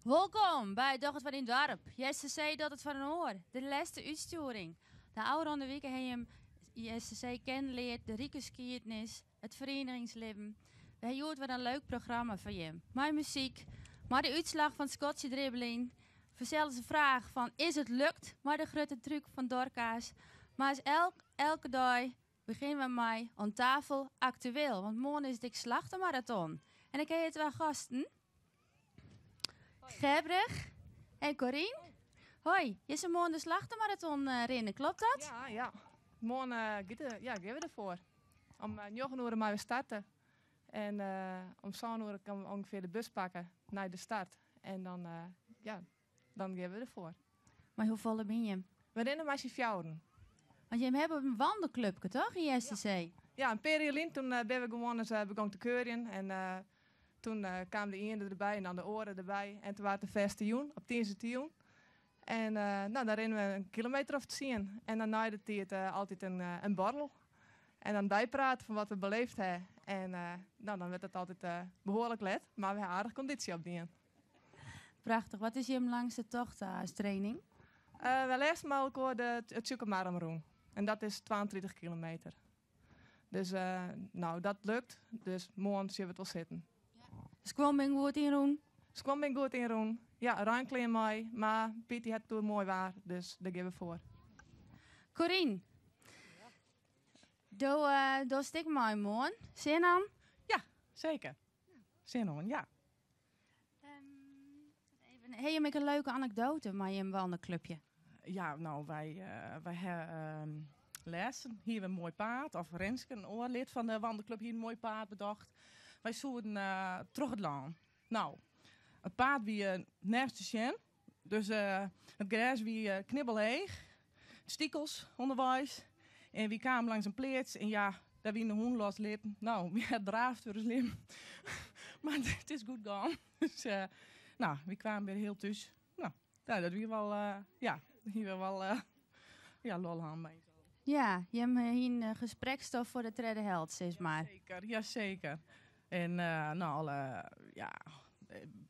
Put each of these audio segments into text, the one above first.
Wolkom by Doch it foar dyn doarp. JSC docht it foar in oar. De lêste útstjoering. De ôfrûne wike ha jim JSC kennen leard, de rike skiednis, it ferieningslibben. We ha hjoed wer in leuk programma foar jim. Mei muzyk, mei de útslach fan it skottsjedribbeljen, fansels de fraach fan is it lukt mei de grutte trúk fan Dorka's. Mar as elke dei begjinne we mei Oan tafel aktueel, want moarn is it ek Slachtemaraton. En ik ha hjir twa gasten. Gerbrich en Corine. Hoi, je sille moarn de Slachtemaraton eh, rinne, klopt dat? Ja, ja. Moarn uh, ja, gean we derfoar. Om uh, 9 oere meie we starte. En uh, om 7 oere kinne we ûngefear de bus pakke nei de start. En dan, uh, ja, dan gean we derfoar. Mei hoefolle binne jim? We rinne mei syn fjouweren. Want jim hawwe in wandelklupke, toch, yn JSTC? Ja, in pear jier lyn toen binne we gewoan ris begûn te kuierjen. En toen kaam de iene derby en dan de oare derby. En toen waard de fêste jûn, op tiisdeitejûn. En no, dan rinne we in kilometer of tsien. En dan nei de tiid altyd in borrel. En dan byprate fan wat we beleefd ha. En no, dan wurdt it altyd behoarlik let. Mar we ha aardich kondysje opdien. Prachtich. Wat is jim langste tocht as training? Wy lêsten mei elkoar de it Tsjûkemar omrûn. En dat is 32 kilometer. Dus no, dat lukt. Dus moarn sjogge we it wol sitten. Skuon binne goed ynrûn? Skuon binne goed ynrûn. Ja, reinklean mei. Mar Piet dy hat it oer moai waar, dus dêr gean we foar. Corine, do dochst ek mei moarn. Sin oan? Ja, seker. Sin oan, ja. Ha jim ek in leuke anekdoate mei jim wandelklupje? Ja, no, wy, wy ha lêsten hiene we in moai paad, of Renske, in oar lid fan de wandelklup, hie in moai paad bedocht. Wy soenen troch it lân. No, it paad wie nergens te sjen, dus it grês wie knibbelheech, stikels ûnderweis. En wy kamen langs in pleats en ja, dêr wiene de hûnen loslitten. No, wy ha draafd foar ús libben. Mar it is goed gien. Dus, no, wy kamen wer hiel thús. No, ja, dat wie wol, ja, hie we wol, ja, lol hân mei. Ja, jim hiene gespreksstof foar de tredde helt, sis mar. Jaseker, jaseker. En no, alle, ja,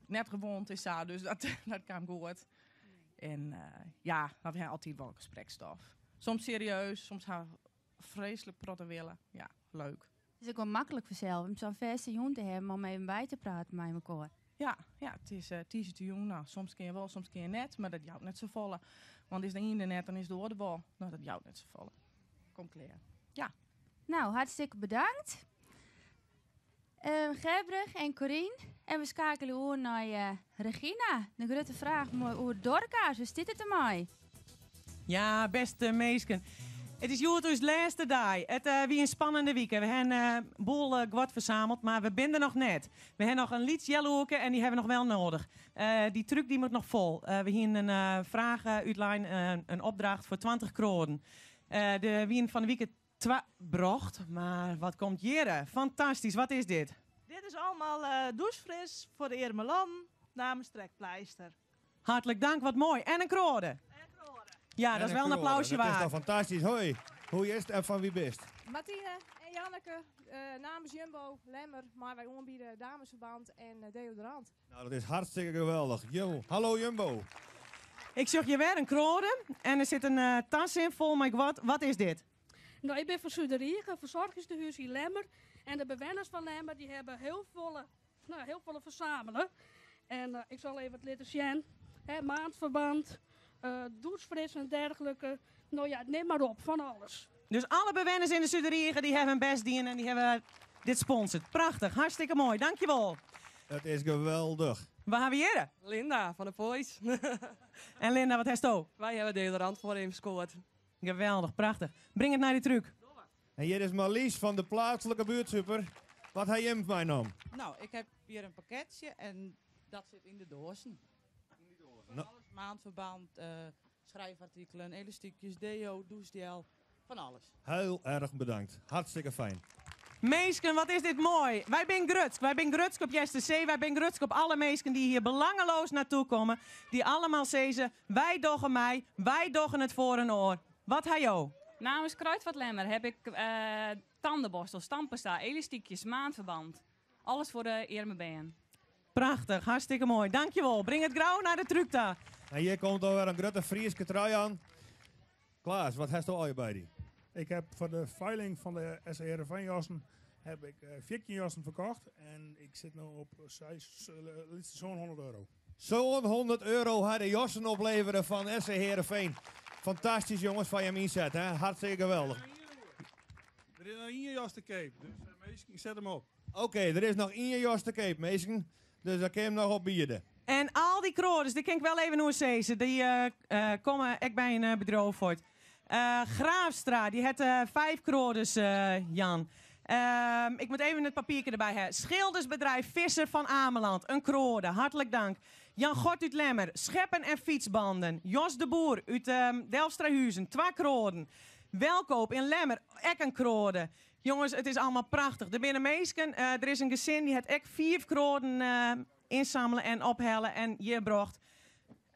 net gewoand is sa, dus dat, dat kaam goed. En ja, we ha altyd wol gesprekstof. Soms serieus, soms ha freeslik protte wille. Ja, leuk. It is ek wol maklik fansels om sa'n fêste jûn te hawwen om even by te praten mei mekoar. Ja, ja, it is tiisdeitejûn. No, soms kin je wol, soms kin je net, mar dat jout net safolle. Want is de ien der net, dan is de oar der wol. No, dat jout net safolle. Komt klear. Ja. Nou, hartstikke bedankt. Gerbrich en Corine. En we skeakelje oer nei Regina. De grutte fraach oer Dorka's. Hoe stiet it dermei? Ja, bêste minsken. It is hjoed ús lêste dei. It wie in spannende wike. We hawwe in boel guod fersameld, mar we binne der noch net. We hawwe noch in lyts healoerke en dy hawwe we noch wel nedich. Dy trúk dy moat noch fol. We hiene in fraach útlein, in opdracht foar 20 kroaden. Der wiene fan de wike Twa brocht, mar wat komt hjirre? Fantastysk, wat is dit? Dit is allemaal douchefris foar de earme lannen namens Trekpleister. Hartlik dank, wat moai. En in kroade. En kroade. Ja, dat is wel in applausje waard. Dat is waard. toch fantastysk. Hoi, hoe is it en fan wie bist? Martine en Janneke, namens Jumbo Lemmer meie wy oanbiede damesverband en deodorant. Nou, dat is hartstikke geweldich. Jo, hallo Jumbo. Ik sjoch hjir wer in kroade en der sit in tas yn fol mei guod. Wat is dit? No, ik bin fan Suderrige, fersoargingstehûs yn Lemmer. En de bewenners fan Lemmer die hawwe hiel folle, no, hiel folle fersamele. En ik sil even wat litte sjen. Hè, maandverband, douchefris en dergelijke. No ja, nim mar op, fan alles. Dus alle bewenners yn de Suderrige dy hawwe hun bêst dien en dy hawwe dit sponsord. Prachtich, hartstikke moai, dankjewol. It is geweldich. Wa hawwe hjirre? Linda fan de Poiesz. En Linda, wat hasto? Wy hawwe deodorant foar even skoard. Geweldich, prachtich. Bring it nei de trúk. En hjir is Marlies fan de pleatslike buertsuper. Wat ha jim meinommen? No, ik ha hjir in pakketsje en dat sit yn de doazen. Van alles, maandverband, schrijfartikelen, elastiekjes, deo, douchegel, van alles. Heel erg bedankt. Hartstikke fijn. Minsken, wat is dit moai. Wy binne grutsk. Wy binne grutsk op JSTC. Wy binne grutsk op alle minsken dy't hjir belangeloos naartoe komme. Dy't allemal sizze, wy dogge mei, wy dogge it foar in oar. Wat ha jo? Namens Kruidvat Lemmer heb ik tandenborstels, tandpasta, elastiekjes, maandverband. Alles foar de earme bern. Prachtich, hartstikke moai. Dankjewol. Bring it grau nei de trúk ta. En hjir komt alwer in grutte Fryske trui oan. Klaas, wat hasto allegear by dy? Ik heb foar de feiling fan de SC Heerenveen jassen heb ik 14 jassen ferkocht en ik sit no op seis, lytse 700 euro. 700 euro ha de jassen oplevere fan SC Heerenveen. Fantastysk jonges foar jim ynset, hè? Hartstikke geweldich. Der is noch ien jas te keap, dus minsken set him op. Oké, der is noch ien jas te keap, minsken. Dus dêr kin jim noch op biede. En al dy kroades, dy kin ik wel even oersizze, dy komme ek by in bedriuw fuort. Graafstra, dy hat 5 kroades, Jan. Ik moat even it papierke derby ha. Schildersbedrijf Visser van Ameland, in kroade, hartlik dank. Jan Gort út Lemmer, scheppen en fietsbanden. Jos de Boer út Delfstrahuzen, 2 kroaden. Welkoop yn Lemmer, ek in kroade. Jonges, it is allegear prachtich. Der binne minsken, der is in gesin dy hat ek 5 kroaden ynsammele en ophelle en hjir brocht.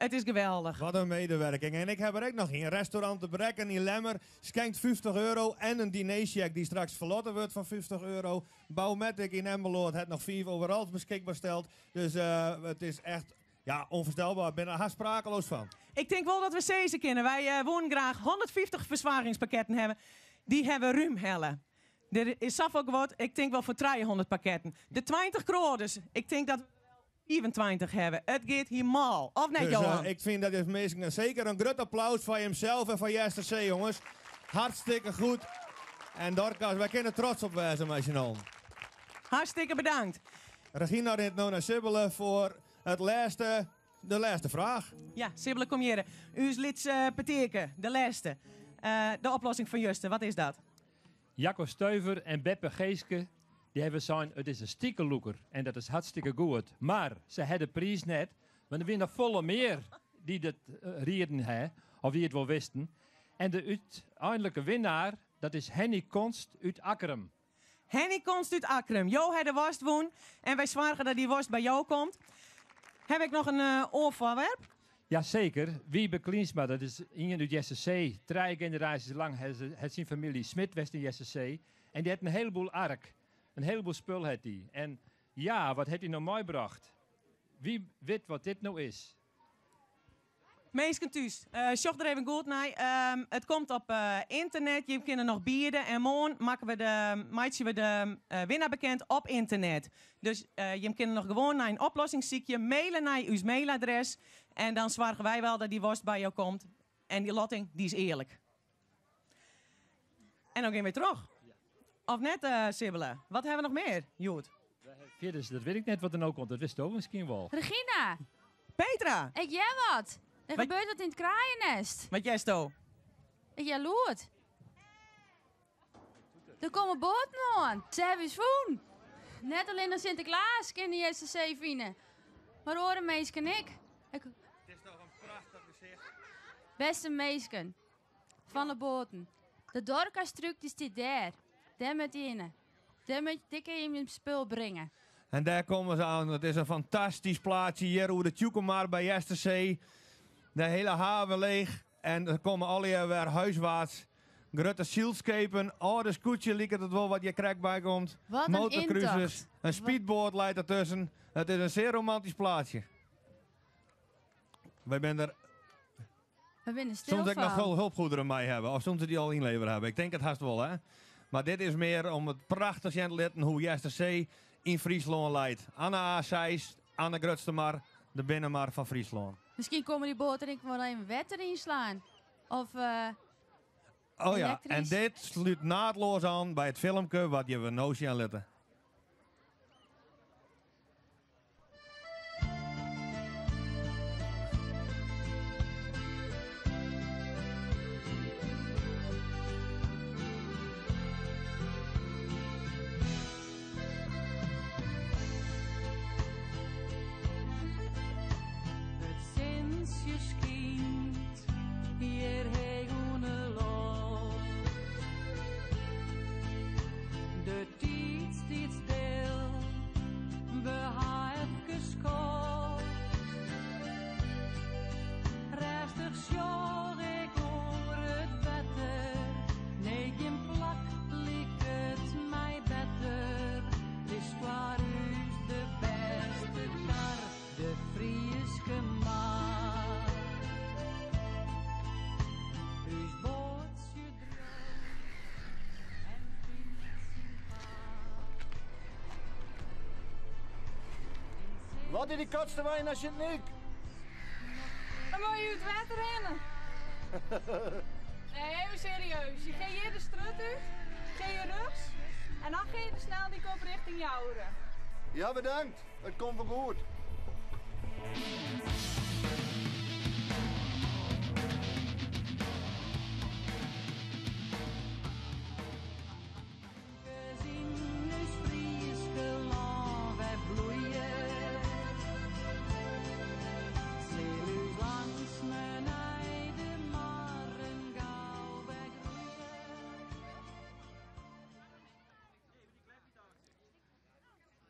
It is geweldich. Wat in medewerking. En ik ha der ek noch ien. Restaurant De Brekken yn Lemmer skenkt 50 euro en in dinercheck dy't straks ferlotte wurdt fan 50 euro. Bouwmatic yn Emmeloord hat noch 5 overalls beskikber steld. Dus it is echt, ja, ûnfoarstelber. Ik bin der hast sprakeloos fan. Ik tink wol dat we sizze kinne, wy woenen graach 150 fersoargingspakketten hawwe. Dy hawwe rúm helle. Der is safolle guod, ik tink wol foar 300 pakketten. De 20 kroades, ik tink dat we der wel 25 hawwe. It giet hier mâl. Of net, Dus, Johan? ik fyn dat is minsken seker in grut applaus foar jimsels en foar JSTC, jonges. Hartstikke goed. En Dorcas, wy kinne trots op wêze mei syn allen. Hartstikke bedankt. Regina rint no nei Sibbele foar it lêste, de lêste fraach. Ja, Sibbele, kom hjir. Us lytse petearke, de lêste. De oplossing fan juster, wat is dat? Jacco Stuiver en Beppe Geeske, dy hawwe sein it is in stikelûker en dat is hartstikke goed. Mar se ha de priis net, want der wiene noch folle mear dy't it rieden ha of dy't it wol wisten. En de úteinlike winnaar, dat is Henny Konst út Akkrum. Henny Konst út Akkrum, jo ha de worst wûn en wy soargje dat dy worst by jo komt. Haw ik noch in oar foarwerp? Jaseker, Wiebe Klynsma, dat is ien út JSC. Trije generaasjes lang hat syn famylje smid west yn JSC. En dy hat in heleboel ark, in heleboel spul hat dy. En ja, wat hat hy no meibrocht? Wie wit wat dit no is? Minsken thús, sjoch der even goed nei. It komt op ynternet, jim kinne noch biede. En moarn makke we de, meitsje we de winnaar bekend op ynternet. Dus jim kinne noch gewoan nei in oplossing sykje, maile nei ús mailadres. En dan soargje wy wel dat dy worst by jo komt. En dy lotting, dy is earlik. En dan gean we troch. Of net, Sibbele? Wat hawwe we noch mear, hjoed? Fierders, dat wit ik net wat der no komt. Dat witsto miskien wol. Regina! Petra! Ik hear wat. Der gebeurt wat yn it kraaiennest. Wat hearsto? Ik hear lûd. Der komme boaten oan. Se hawwe ús fûn. Net allinnich Sinteklaas kin de JCC fine, mar oare minsken ek. It is toch in prachtich gesicht. Bêste minsken fan de boaten. De Dorcas-truck dy stiet dêr. Dêr moat dy hinne. Dêr moat dêr kinne jim jim spul bringe. En dêr komme se oan. It is in fantastysk plaatsje hjir oer de Tsjûkemar by Eastersee. De hiele haven leech en der komme allegear wer huiswaarts. Grutte sylskepen, âlde skûtsje liket it wol wat hjir krekt by komt. Wat in Motorcruisers, yntocht. in speedboat leit dertusken. It is in sear romantysk plaatsje. Wy binne der. We binne stil Soms ek noch fan. hulpgoederen mei hawwe, of soms se dy al ynlevere hawwe. Ik tink it hast wol, hè. Mar dit is mear om it prachtich sjen te litten hoe Eastersee yn Fryslân leit. Oan de A6, oan de grutste mar, de binnenmar fan Fryslân. Miskien komme dy boaten ek wol even wetter ynslaan. Of Oh ja, en elektrysk. dit slút naadloos oan by it filmke wat je no sjen litte. It sintsje skynt hjir heech oan 'e loft. De tiid stiet stil, we ha efkes skoft. Rêstich sjoch ik oer it wetter, nee gjin plak liket my better. It is foar ús de bêste kar. Wat is die kortste wei nei Sint Nyk? Dan moet je it wetter rinne. Nee, even serieus. Je gaat hier de strut uit, ga je rechts en dan ga je de sneldyk op richting Joure. Ja, bedankt. Het komt wel goed.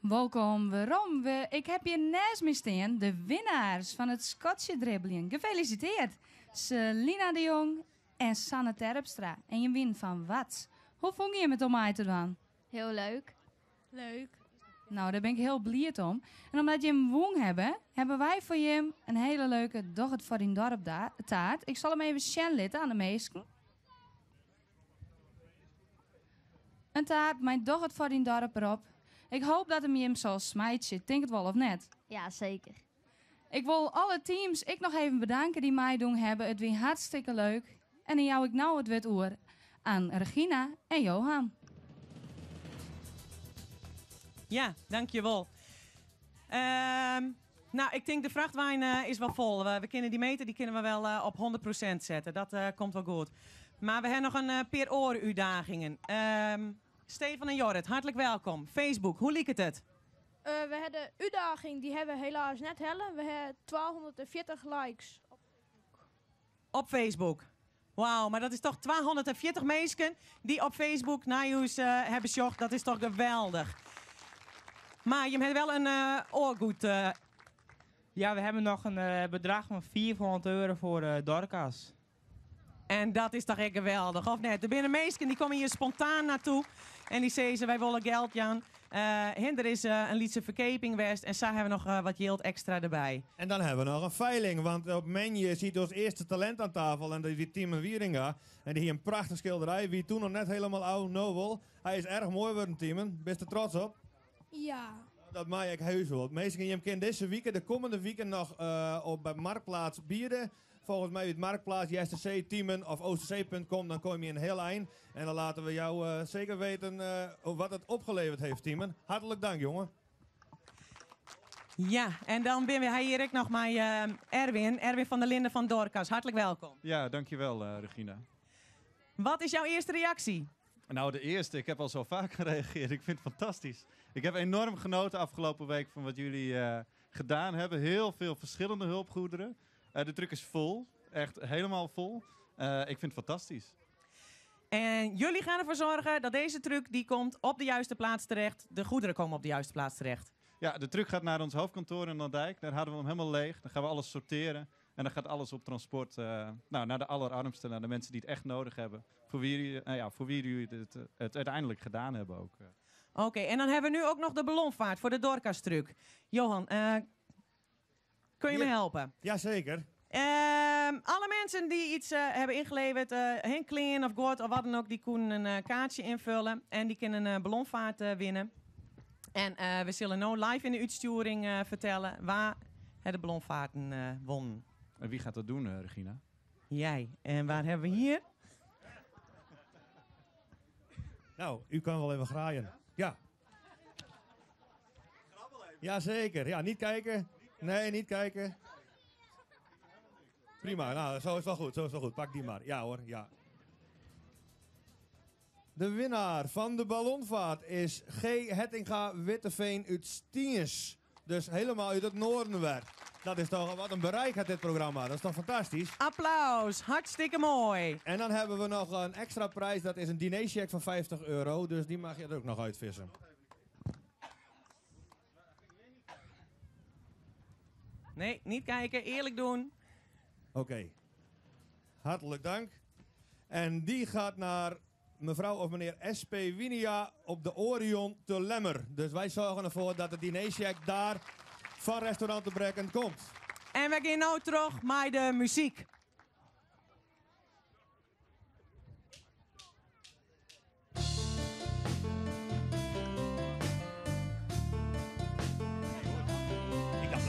Welkom werom. We, ik heb hier naast me staan de winnaars van het Skotje dribbelen. Gefeliciteerd. Selina de Jong en Sanne Terpstra. En je wint van wat? Hoe vond je het om mij te doen? Heel leuk. Leuk. Nou, daar ben ik heel blij om. En omdat je hem won hebben, hebben wij voor je een hele leuke Doch het voor in dorp taart. Ik zal hem even zien aan de meesten. Een taart, mijn Doch het voor in dorp erop. Ik hoop dat hem je hem zal smijtje. Denk het wel of net? Ja, zeker. Ik wil alle teams ik nog even bedanken die mij doen hebben. Het weer hartstikke leuk. En dan jou ik nou het wit oor aan Regina en Johan. Ja, dankjewel. Nou, ik denk de vrachtwijn is wel vol. We kunnen die meter die kunnen we wel op 100% zetten. Dat komt wel goed. Maar we hebben nog een paar oren-uitdagingen. Stefan en Jorrit, hartelijk welkom. Facebook, hoe liep het het? We hebben de uitdaging, die hebben we helaas net hellen. We hebben 240 likes. Op Facebook. Wauw, maar dat is toch 240 mensen die op Facebook naar ons hebben gezocht. Dat is toch geweldig. Maar je hebt wel een oorgoed. Ja, we hebben nog een bedrag van 400 euro voor Dorcas. En dat is toch echt geweldig, of net? De binnenmeesken die komen hier spontaan naartoe. En die zeggen ze, wij willen geld, Jan. Hinder is een lietse verkeping geweest. En zij hebben nog wat geld extra erbij. En dan hebben we nog een veiling. Want op Menje ziet ons eerste talent aan tafel. En dat is die Tiemen Wieringa. En die hier een prachtig schilderij. Wie toen nog net helemaal oud nobel. Hij is erg mooi geworden, Tiemen. Bist er trots op? Ja. Dat maak ik heus wel. Meestal je kind deze weekend, de komende weekend nog op bij Marktplaats bieden. Volgens mij het Marktplaats, JSTC, Tiemen of O C C punt com, dan kom je een heel eind. En dan laten we jou zeker weten wat het opgeleverd heeft, Tiemen. Hartelijk dank, jongen. Ja, en dan ben we hier ook nog met Erwin. Erwin van der Linden van Dorcas. Hartelijk welkom. Ja, dankjewel, Regina. Wat is jouw eerste reactie? Nou, de eerste. Ik heb al zo vaak gereageerd. Ik vind het fantastisch. Ik heb enorm genoten afgelopen week van wat jullie gedaan hebben. Heel veel verschillende hulpgoederen. De truck is vol. Echt helemaal vol. Ik vind het fantastisch. En jullie gaan ervoor zorgen dat deze truck die komt op de juiste plaats terecht. De goederen komen op de juiste plaats terecht. Ja, de truck gaat naar ons hoofdkantoor in Landijk. Daar houden we hem helemaal leeg. Dan gaan we alles sorteren. En dan gaat alles op transport naar de allerarmsten, naar de mensen die het echt nodig hebben. Voor wie jullie het uiteindelijk gedaan hebben ook. Oké, en dan hebben we nu ook nog de ballonvaart voor de Dorcas-truck. Johan, kun je me helpen? Jazeker. Alle mensen die iets hebben ingeleverd, Henk Kleen of Gord of wat dan ook, die kunnen een kaartje invullen en die kunnen een ballonvaart winnen. En we zullen nu live in de uitsturing vertellen waar de ballonvaarten won. En wie gaat dat doen, Regina? Jij. En waar hebben we hier? Nou, u kan wel even graaien. Ja. Jazeker. Ja, niet kijken. Nee, niet kijken. Prima, nou, zo is wel goed, zo is wel goed. Pak die maar. Ja hoor, ja. De winnaar van de ballonvaart is G. Hettinga Witteveen uit Stiens. Dus helemaal uit het noorden weer. Dat is toch wat een bereik had dit programma. Dat is toch fantastisch? Applaus, hartstikke mooi. En dan hebben we nog een extra prijs. Dat is een dinercheck van vijftig euro. Dus die mag je er ook nog uitvissen. Nee, niet kijken. Eerlijk doen. Oké. Hartelijk dank. En die gaat naar mevrouw of meneer SP Winia op de Orion te Lemmer. Dus wij zorgen ervoor dat de dinercheck daar van restaurant de Brekken komt. En we gaan nou terug met de muziek. Ik dacht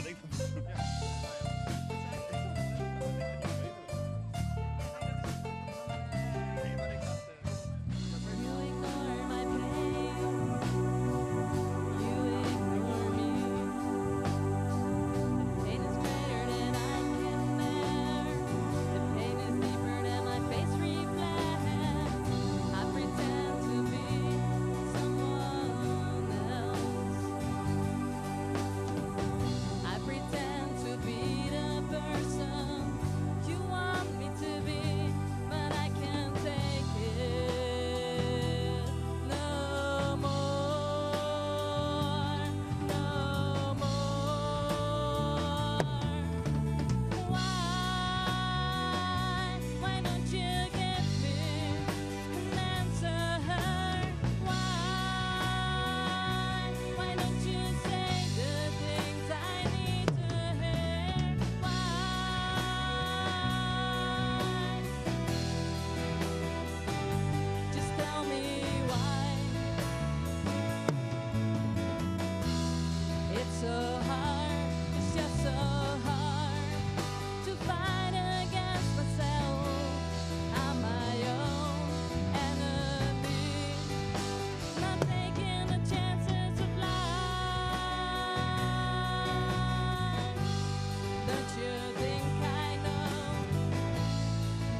Don't you think I know?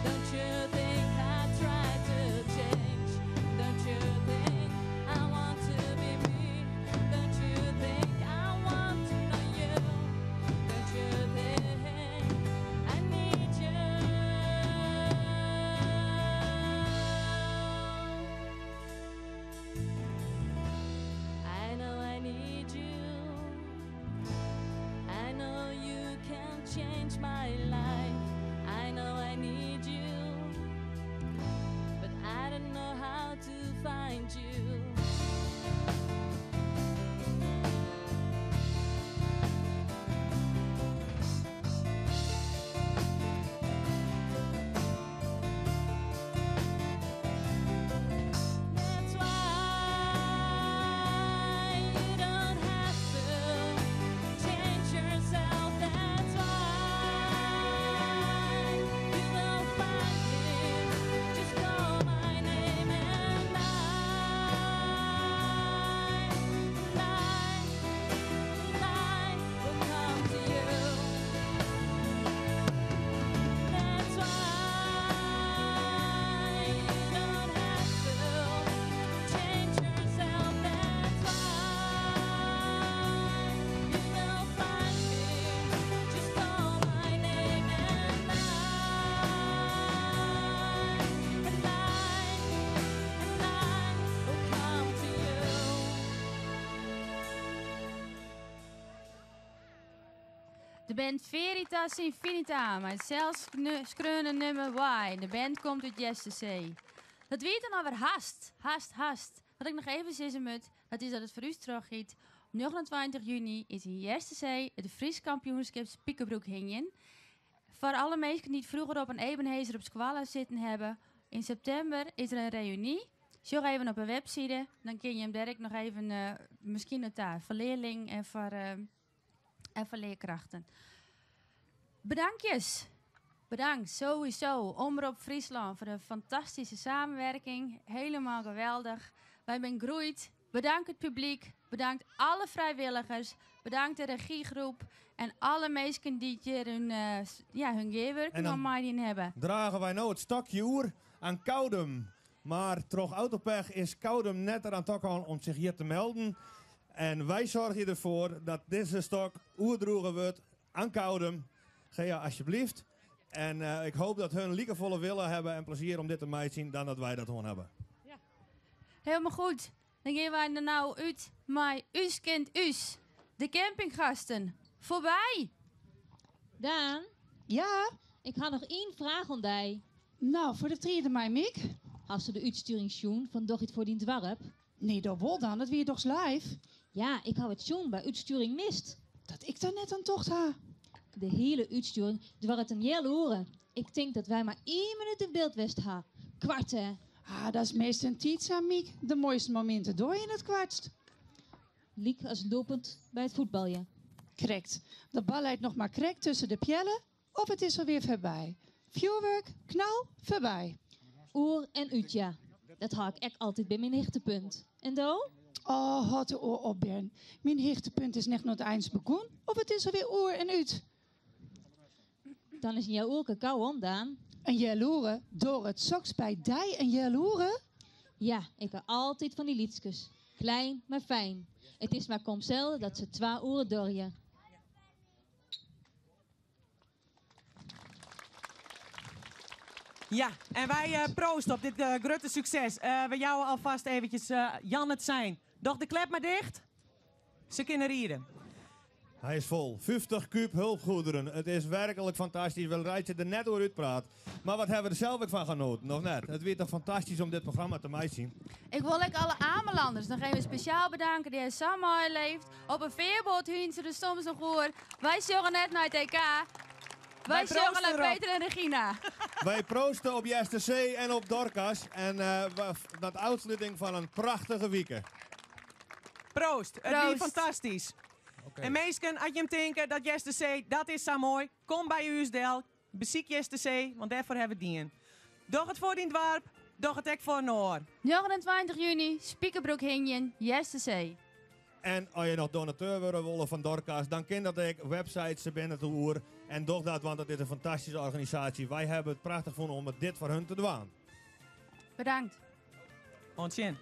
Don't you think I try to change? Don't you think I want to be me? Don't you think I want to know you? Don't you think I need you? I know I need you. I know you can change my life. I know I need you. But I don't know how to find you. That's why you don't have to change yourself. That's why you will find me. Just call my name and I will come to you. That's why you don't have to change yourself. That's why you will find me. Just call my name and I will come to you. De band Veritas Infinita met zelfskreune nummer Why. De band komt uit Jesse Dat weet dan alweer haast, haast, haast. Wat ik nog even zeggen moet, dat is dat het voor u teruggiet. Op 29 juni is in Jesse het Fries kampioenschap Spiekerbroek hingen. Voor alle mensen die het vroeger op een Ebenhaezer op Squalla zitten hebben. In september is er een reunie. Zoek even op een website, dan kun je hem direct nog even misschien notaar voor leerling en voor leerkrachten. Bedankjes. Bedankt sowieso Omrop Friesland voor de fantastische samenwerking. Helemaal geweldig. Wij zijn groeid. Bedankt het publiek. Bedankt alle vrijwilligers. Bedankt de regiegroep. En alle mensen die hier hun gewerking En dan aan mij hebben. Dragen wij nou het stokje oer aan Koudum. Maar troch autopech is Koudum net eraan toegekomen om zich hier te melden. En wij zorgen ervoor dat deze stok oerdroegen wordt aan Koudum. Gea, alsjeblieft. En ik hoop dat hun liekevolle willen hebben en plezier om dit te mij zien dan dat wij dat gewoon hebben. Ja. Helemaal goed. Dan gaan wij er nou uit. Maar us kent us. De campinggasten. Voorbij. Daan? Ja? Ik had nog één vraag aan die. Nou, voor de triede mij, Miek. Had ze de uitsturing zien van Doch het voor die dwarp? Nee, dat wel dan. Dat wie je toch live? Ja, ik hou het zoen bij uitsturing mist. Dat ik daar net aan tocht ha. De hele uitsturing dwar het een jelle oren. Ik denk dat wij maar 1 minuut in beeld west ha. Kwart, hè? Ah, dat is meestal een tijd aan, Miek. De mooiste momenten door in het kwartst. Liek als lopend bij het voetbalje. Correct. De bal leidt nog maar krek tussen de pjellen of het is alweer voorbij. Vuurwerk, knal, voorbij. Oer en uitja. Dat haal ik echt altijd bij mijn hichtepunt. En do? Oh, houd de oor op, Bern. Mijn hichtepunt is net nog eens begonnen of het is alweer oer en uit. Dan is in jouw oor cacao om, Daan. Een jaloere? Door het soks bij dij een jaloere? Ja, ik hou altijd van die liedjes. Klein, maar fijn. Het is maar kom zelden dat ze 2 oren dorje. Ja, en wij proosten op dit grote succes. We jouwen alvast eventjes Jan het zijn. Doch de klep maar dicht. Ze kunnen rieden. Hij is vol. 50 kuub hulpgoederen. Het is werkelijk fantastisch. We rijden er net over uitpraat. Maar wat hebben we er zelf ook van genoten? Nog net. Het werd toch fantastisch om dit programma te mij zien. Ik wil ook alle Amelanders nog even speciaal bedanken die zo mooi leeft. Op een veerboot huren ze er soms nog hoor. Wij zorgen net naar het EK. Wij Wij zorgen proosten naar erop. Peter en Regina. Wij proosten op Jester C en op Dorcas. En dat uitsluiting van een prachtige week. Proost. Het was Proost. fantastisch. Oké. En meesken, als je hem denken dat Jester C, dat is zo mooi. Kom bij Uusdel, beziek Jester C, want daarvoor hebben we dien. Doch het voor die dwarp, doch het ek voor Noor. 29 juni, Spiekerbroek Hingjen, Jester C. En as je noch donateur wurde wolle fan Dorcas, dan kin dat ek. Website, se binne it oer. En doch dat, want it is in fantastyske organisaasje. Wy hawwe it prachtich fûn om it dit foar hun te dwaan. Bedankt. Oant sjen.